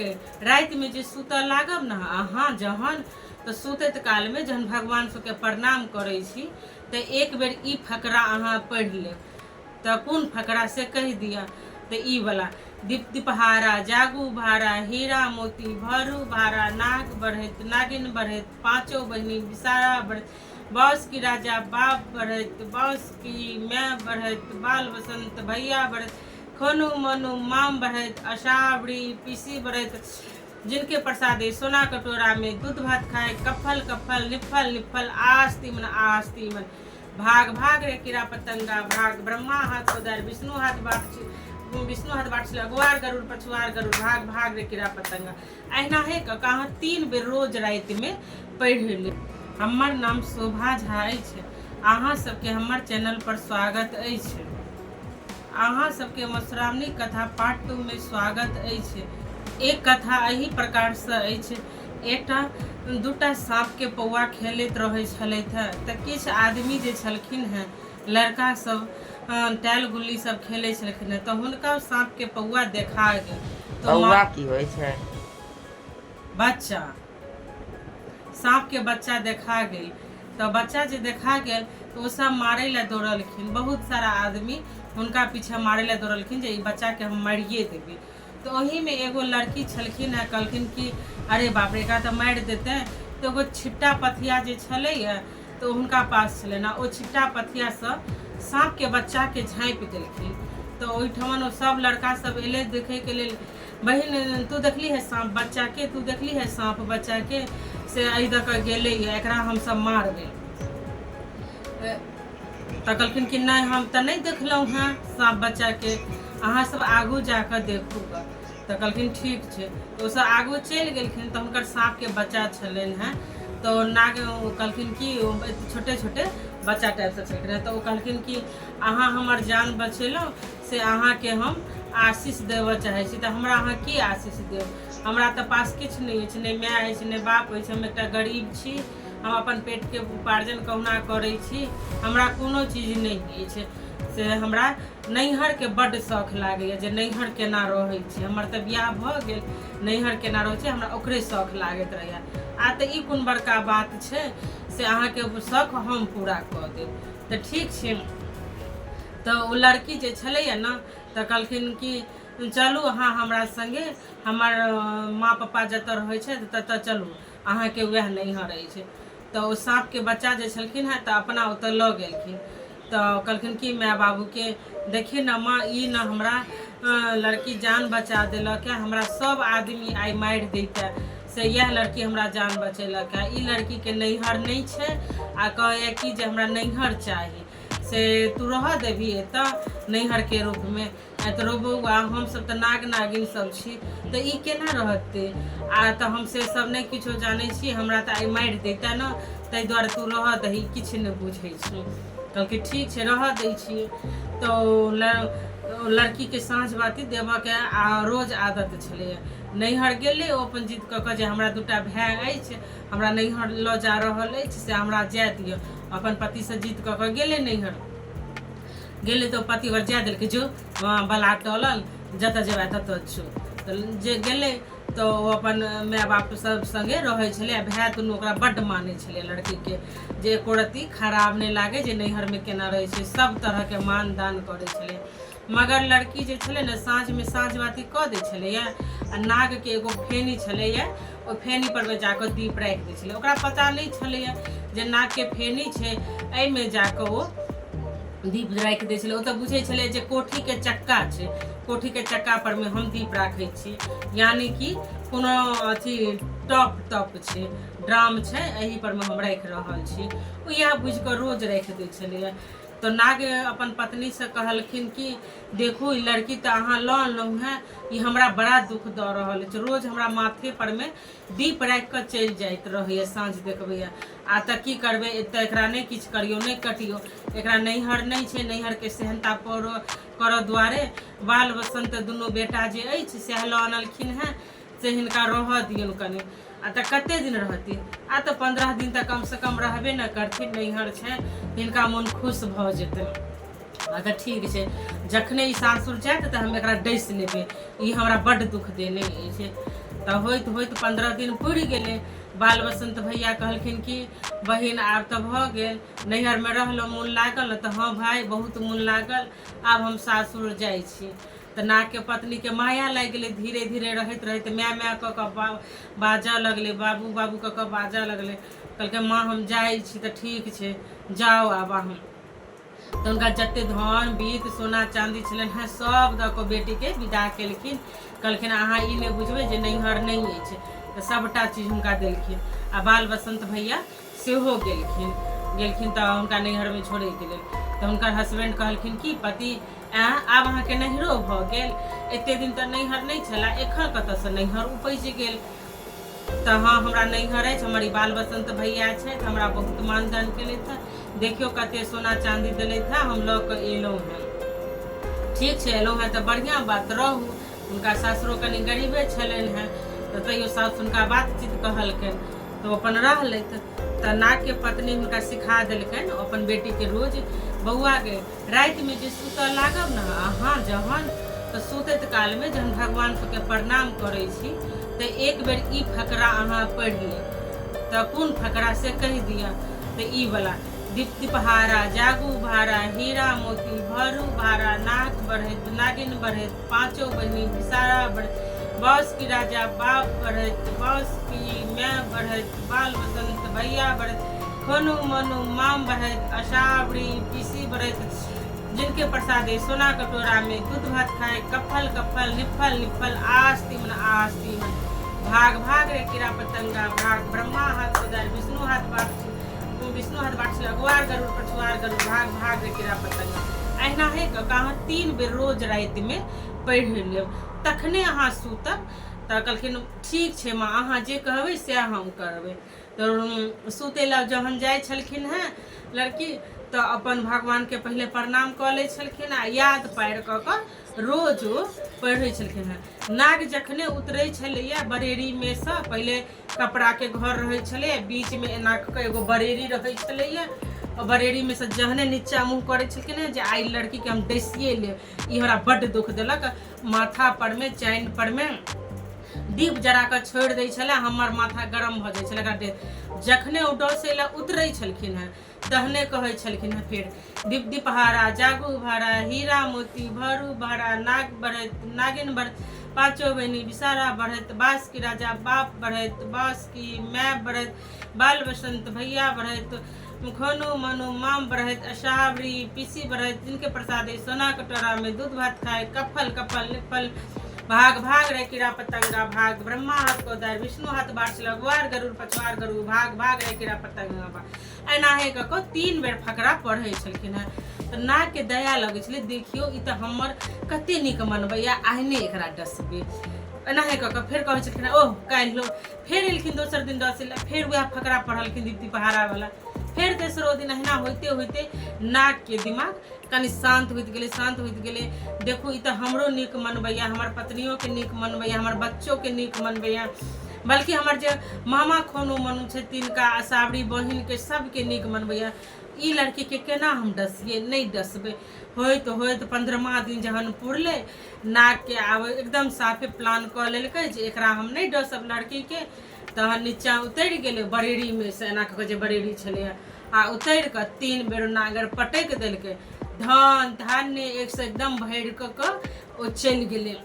रातिमे जे सुतऽ लागब ने अहाँ जहन, तऽ सुतैत कालमे जहन भगवान सबके प्रणाम करै छी तऽ एक बेर ई फकरा अहाँ पढ़ि लेब। तऽ कोन फकरा से कहि दिअ। तऽ ई वला, दीप दीपहारा जागू भारा, हीरा मोती भरू भारा, नाग बढ़ैत नागिन बढ़ैत, पाँचो बहिनी विसारा बढ़ैत, बाउस की राजा बाप बढ़ैत, बाउस की माय बढ़ैत, बाल बसंत भैया बढ़ैत, खोनू मोनू माम बढ़ैत, अशावरी पीसी बढ़ैत, जिनके प्रसादे सोना कटोरा में दूध भात खाए, कफल कफल निफल निफल, आस्ती मन आस्ती मन, भाग भाग रे कीड़ा पतंगा भाग, ब्रह्मा हाथ उदर विष्णु हाथ बाट, विष्णु हाथ बाट, अगुआर गरुड़ पछुआर गरुड़, भाग भाग रे कीड़ा पतंगा। अहिनाहे कऽ कऽ अहाँ 3 बेर रोज रातिमे पढ़ि लेब। हमर नाम शोभा झा अछि। अहाँ सबके हमर चैनल पर स्वागत अछि। अहाँ सबके मधुश्रावणी कथा पार्ट 2 में स्वागत अछि। एक कथा एहि प्रकार से अछि। एकटा दूटा साँप के पौआ खेलैत रहै छलथि हेँ, तऽ किछु आदमी जे छलखिन हेँ, लड़का सब टायल गुल्ली सब खेलै छलखिन हेँ, तऽ हुनका साँप के पौआ देखा गेल। तऽ पौआ की होइ छै? बच्चा, साँपके बच्चा देखा गेल। तऽ बच्चा जे देखा गेल तऽ ओ सब मारै लए दौड़लखिन। बहुत सारा आदमी हुनका पीछे मारै लए दौड़लखिन जे ई बच्चाके हम मारिए देबै। तऽ ओहीमे एगो लड़की छलखिन हेँ, कहलखिन कि अरे बाप रे, एकरा तऽ मारि देतै। तऽ एगो छिट्टा पथिया जे छलैए तऽ ओ हुनका पास छलनि आ ओ छिट्टा पथियासँ साँपके बच्चाके झाँपि देलखिन। तऽ ओहिठमन ओ सब लड़का सब एलै देखैके लेल। बहिन, तू देखली है साँप बच्चाके? तू देखली है साँप बच्चाके? से एहि दऽ कऽ गेलैए, एकरा हमसभ मारबै। तऽ कहलखिन कि नहि, हम तऽ नहि देखलहुँ हेँ साँप बच्चाके, अहाँ सब आगू जाकऽ देखू गऽ। तऽ कहलखिन ठीक छै। तऽ ओसभ आगू चलि गेलखिन तऽ हुनकर साँपके बच्चा छलनि हेँ। तऽ ओ नाग कहलखिन कि ओ छोटे छोटे बच्चा टाइपसँ छलखिन हेँ। तऽ ओ कहलखिन कि अहाँ हमर जान बचेलहुँ, से अहाँके हम आशीष देबऽ चाहै छी। तऽ हमरा अहाँ की आशीष देब? हमरा तऽ पास किछु नहि अछि, नहि माय अछि, नहि बाप अछि, हम एकटा गरीब छी, हम अपन पेटके उपार्जन कहुना करै छी, हमरा कोनो चीज नहि अछि। से हमरा नैहरके बड्ड शौख लागैए जे नैहर केना रहै छी, हमर तऽ बियाह भऽ गेल, नैहर केना रहै छै, हमरा ओकरे शौख लागैत रहैए। आ तऽ ई कोन बड़का बात छै, से अहाँके शौख हम पूरा कऽ देब। तऽ ठीक छै। तऽ ओ लड़की जे छलैए ने, तऽ कहलखिन कि चलू अहाँ हमरा सङ्गे, हमर माँ पप्पा जतऽ रहै छथि ततऽ चलू, अहाँके वएह नैहर अछि। तऽ ओ साँपके बच्चा जे छलखिन हेँ तऽ अपना ओतऽ लऽ गेलखिन। तऽ कहलखिन कि माय बाबूके, देखिए ने माँ, ई ने हमरा लड़की जान बचा देलक हँ, हमरा सब आदमी आइ मारि दैते, से इएह लड़की हमरा जान बचेलक हँ। ई लड़कीके नैहर नहि छै आ कहैए कि जे हमरा नैहर चाही, से तू रहऽ देबही एतऽ नैहरके रूपमे? आ तऽ रौ बौआ, हमसभ तऽ नाग नागिन सब छी, तऽ ई केना रहतै? आ तऽ हम से सब नहि किछो जानै छी, हमरा तऽ आइ मारि दैते ने, ताहि दुआरे तू रहऽ दही, किछु नहि बुझै छी। कहलकै ठीक छै, रहऽ दै छियै। तऽ ओ लड़कीके साँझ बाती देबऽके आ रोज आदत छलैए। नैहर गेलै ओ अपन जिद कऽ कऽ जे हमरा दूटा भाय अछि, हमरा नैहर लऽ जा रहल अछि, से हमरा जाय दिअ। अपन पतिसँ जिद कऽ कऽ गेलै नैहर। गेलै तऽ पति ओकर जाय देलकै, जो बला टलल, जतऽ जेबै ततऽ छौ। तऽ जे गेलै तऽ ओ अपन माय बाप सब सङ्गे रहै छलै आ भाय दुनू ओकरा बड्ड मानै छलै लड़कीके, जे एको रत्ती खराब नहि लागै जे नैहरमे केना रहै छै, सब तरहके मान दान करै छलै। मगर लड़की जे छलै ने, साँझमे साँझ बाती कऽ दै छलैए आ नागके एगो फेनी छलैए, ओहि फेनी परमे जाकऽ दीप राखि दै छलै। ओकरा पता नहि छलैए जे नागके फेनी छै, एहिमे जाकऽ ओ दीप राखि दै छलै। ओ तऽ बुझै छलै जे कोठीके चक्का छै, कोठीके चक्का परमे हम दीप राखै छी, यानि कि कोनो अथी टप तप छै, ड्राम छै, एहि परमे हम राखि रहल छी। ओ इएह बुझि कऽ रोज राखि दै छलैए। तऽ नाग अपन पत्नीसँ कहलखिन कि देखू, ई लड़की तऽ अहाँ लऽ अनलहुँ हेँ, ई हमरा बड़ा दुख दऽ रहल अछि, रोज हमरा माथे परमे दीप राखि कऽ चलि जाइत रहैए, साँझ देखबैए। आ तऽ की करबै, एतऽ एकरा नहि किछु करियौ, नहि कटियौ, एकरा नैहर नहि छै, नैहरके सेहन्ता करऽ दुआरे बाल बसन्त दुनू बेटा जे अछि सएह लऽ अनलखिन हेँ, से हिनका रहऽ दियौन कनि। आ तऽ कते दिन रहथिन? आ तऽ 15 दिन तऽ कमसँ कम रहबे ने करथिन, नैहर छै, हिनका मोन खुश भऽ जेतनि। आ तऽ ठीक छै, जखने ई सासुर जायत तऽ हम एकरा डसि लेबै, ई हमरा बड्ड दुख देने अछि। तऽ होइत होइत 15 दिन पुरि गेलै। बाल बसन्त भैया कहलखिन कि बहिन आब तऽ भऽ गेल, नैहरमे रहलहुँ, मोन लागल? तऽ हँ भाय, बहुत मोन लागल, आब हम सासुर जाइ छी। तऽ नागके पत्नीके माया लागि गेलै। धीरे धीरे रहैत रहैत माय माय कऽ कऽ बाजऽ लगलै, बाबू बाबू कऽ कऽ बाजऽ लगलै। कहलकै, माँ हम जाइ छी। तऽ ठीक छै, जाउ आब अहाँ। तऽ हुनका जते धन बीत सोना चाँदी छलनि हेँ सब दऽ कऽ बेटीके विदा केलखिन। कहलखिन, अहाँ ई नहि बुझबै जे नैहर नहि अछि। तऽ सभटा चीज हुनका देलखिन आ बाल बसन्त भैया सेहो गेलखिन। गेलखिन तऽ हुनका नैहरमे छोड़ैके लेल तऽ हुनकर हसबैंड कहलखिन कि पति, आँय, आब अहाँके नैहरो भऽ गेल? एते दिन तऽ नैहर नहि छलए, एखन कतऽसँ नैहर उपजि गेल? तऽ हँ, हमरा नैहर अछि, हमर ई बाल बसन्त भैया छथि, हमरा बहुत मानदान केलथि हँ, देखियौ कते सोना चाँदी देलथि हँ, हम लऽ कऽ एलहुँ हँ। ठीक छै, एलहुँ हँ तऽ बढ़िआँ बात, रहू। हुनका सासुरो कनि गरीबे छलनि हेँ, तऽ तैयो सासु हुनका बातचीत कहलकनि तऽ ओ अपन रहलथि। तऽ नागके पत्नी हुनका सिखा देलकनि अपन बेटीके रोज, बौआ गे, रातिमे जे सुतऽ लागब ने अहाँ जहन, तऽ सुतैत कालमे जहन भगवान सबके प्रणाम करै छी तऽ एक बेर ई फकरा अहाँ पढ़ि लेब। तऽ कोन फकरा से कहि दिअ। तऽ ई वला, दीप दीपहारा जागू भारा, हीरा मोती भरू भारा, नाग बढ़ैत नागिन बढ़ैत, पाँचो बहिनी विसारा बढ़ैत, बाँस की राजा बाप बढ़ैत, बाँस की माय बढ़ैत, बाल बसंत भैया बढ़ैत, खोनू मनु माम बढ़ैत, अशावरी पीसी बढ़ैत, जिनके प्रसादे सोना कटोरा में दूध भात खाए, कफल कफल निफल निफल आस तीमन आस तीमन, भाग भाग रे कीड़ा पतंगा भाग, ब्रह्मा हाथ कोदार विष्णु हाथ बाट, विष्णु हाथ बाट अगुआर गरुड़ पछुआर गरुड़, भाग भाग रे कीड़ा पतंगा। अहिना हे कऽ अहाँ 3 बेर रोज रातिमे पढ़ि लेब, तखने अहाँ सुतब। तऽ कहलखिन, ठीक छै माँ, अहाँ जे कहबै सएह हम करबै। तऽ सुतै लए जहन जाइ छलखिन हेँ लड़की, तऽ अपन भगवानके पहिले प्रणाम कऽ लै छलखिन आ याद पारि कऽ कऽ रोज ओ पढ़ै छलखिन हेँ। नाग जखने उतरै छलैए बरेरीमे सँ, पहिले कपड़ाके घर रहै छलैए, बीचमे एना कऽ कऽ एगो बरेरी रहै छलैए, ओ बरेरीमे सँ जहने नीचा मुँह करै छलखिन हेँ जे आइ लड़कीके हम डसिए लेब, ई हमरा बड्ड दुख देलक, माथा परमे चानि परमे दीप जरा कऽ छोड़ि दै छलै, हमर माथा गरम भऽ जाइ छलै एकरा। जखने ओ डसै लए उतरै छलखिन हेँ तहने कहै छलखिन हेँ फेर, दीप दीपहारा जागू भारा, हीरा मोती भरू भारा, नाग बढ़ैत नागिन बढ़ैत, पाँचो बहिनी विसारा बढ़ैत, बास की राजा बाप बढ़ैत, बास की माय बढ़ैत, बाल बसंत भैया बढ़ैत, खोनू मनु माम बढ़ैत, अशावरी पीसी बढ़ैत, जिनके प्रसादे सोना कटोरा में दूध भात खाए, कफल कफल निफल, भाग भाग रे कीड़ा पतंगा भाग, ब्रह्मा हाथ कोदार विष्णु हाथ बार लगवार गरुड़ पछवार गरुड़, भाग भाग रे कीड़ा पतंगा भाग। एनाहे कऽ कऽ 3 बेर फकरा पढ़ै छलखिन हेँ। तऽ नागके दया लगै छलै, देखियौ ई तऽ हमर कते नीक मनबैया, आइ नहि एकरा डसबै। एनाहे कऽ कऽ फेर कहै छलखिन, ओह काल्हि फेर एलखिन दोसर दिन डसै लए, फेर वएह फकरा पढ़लखिन दीप्ति पहाड़ावला। फेर तेसरो दिन अहिना होइते होइते नागके दिमाग कनि शान्त होइत गेलै, शान्त होइत गेलै। देखू, ई तऽ हमरो नीक मनबैया, हमर पत्नियोके नीक मनबैया, हमर बच्चोके नीक मनबैया, बल्कि हमर जे मामा खोनू मनु छै तिनका, असावरी बहिनके, सबके नीक मनबैया। ई लड़कीके केना हम डसियै? नहि डसबै। होइत होइत 15मा दिन जहन पुरलै, नागके आब एकदम साफे प्लान कऽ लेलकै जे एकरा हम नहि डसब लड़कीके। तहन नीचाँ उतरि गेलै बरेरीमे से, एना कऽ कऽ जे बरेरी छलैए, आ उतरि कऽ 3 बेर नागर पटकि देलकै। धन धान्य एकसँ एकदम भरि कऽ कऽ ओ चलि गेलै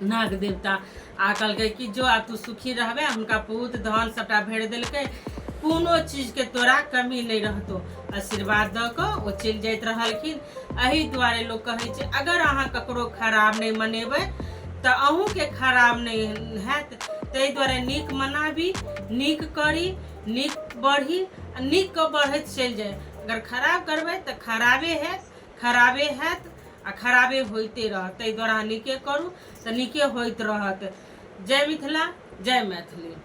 नाग देवता आ कहलकै कि जो, आब तू सुखी रहबे। हुनका पूत धन सबटा भरि देलकै, कोनो चीजके तोरा कमी नहि रहतौ। आशीर्वाद दऽ कऽ ओ चलि जाइत रहलखिन। एहि दुआरे लोक कहै छै, अगर अहाँ ककरो खराब नहि मनेबै तऽ अहूँके खराब नहि हैत। ताहि दुआरे नीक मनाबी, नीक करी, नीक बढ़ी आ नीक कऽ बढ़ैत चलि जाय। अगर खराब करबै तऽ खराबे हैत, खराबे हैत आ खराबे होइते रहत। ताहि दुआरे अहाँ नीके करू तऽ नीके होइत रहत। जय मिथिला, जय मैथिली।